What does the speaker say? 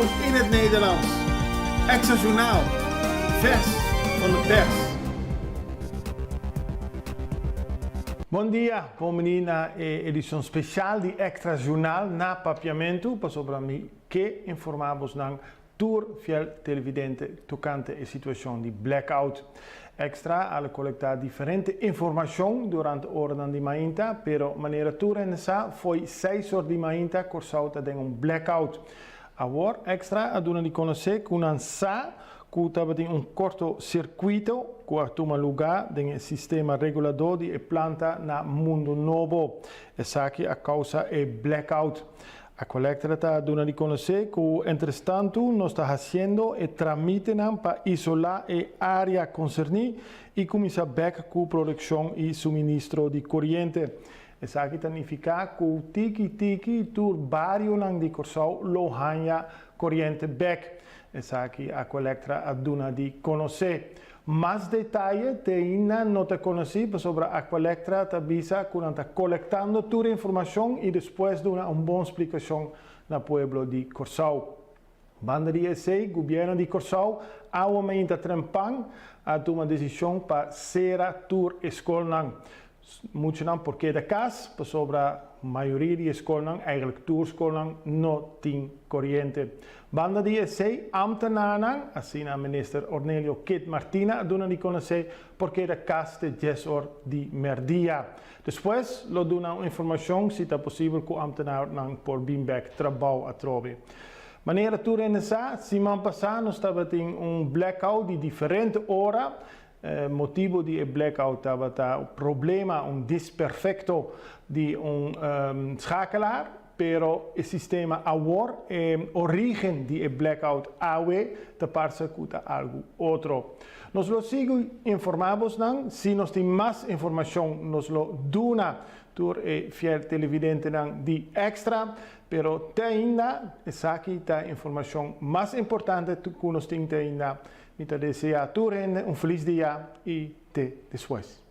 In het Nederlands. Extra Journaal, vers van de pers. Bon dia, bon bini na e edicion special di Extra Journaal na Papiamentu, pasobra mi ke informa bosnan tur fiel televidente tocante e situacion di blackout. Extra a colecta diferente informacion durante oranan di mainta, pero manera tur hende sa, fo'i seis or di mainta Corsou ta den un blackout. Awor Extra a duna di conoce cu nan sa cu tabatin un corto circuito cu a tuma luga den e sistema regulador di e planta na Mundo Nobo. Esaki a causa e blackout. Aqualectra ta duna di conoce cu entrestanto nos ta haciendo e tramitenan pa isola e area concerni y cuminsa bek cu produccion y suministro di coriente. Esaki ta nifica cu tiki tiki tur barionan di Corsou lo hanja coriente bek. Esaki Aqualectra a duna di conoce. Mas detaye te ainda no ta conoci pasobra Aqualectra ta bisa cu nan ta colectando tur informacion y despues duna un bon splicacion na pueblo di Corsou. Banda di esey, Gobierno di Corsou awe mainta trempan a tuma decision pa cera tur e scolnan. Muchanan por keda kas pasobra mayoria di e skolnan, eigenlijk tur skolnan, no tin koriente. Banda di esei, ambtenaarnan, asina minister Ornelio Kid Martina a duna di konosé, por keda kas te dies or di mèrdia. Despues lo duna un informashon si ta posibel ku ambtenaarnan por bin bèk trabou atrobe. Manera tur hende sa, siman pasá nos tabatin un blackout di diferente ora. Motibu di e blackout tabata un problema, un disperfecto di un schakelaar, pero e sistema awor, e origen di e blackout awe ta parse ku ta algu otro. Nos lo sigui informá bosnan, si nos tin mas informashon nos lo duna tur e fiel televidentenan di Extra, pero te ainda esaki ta informashon mas importante ku nos tin te ainda. Mi ta desea tur hende un felis dia y te despues.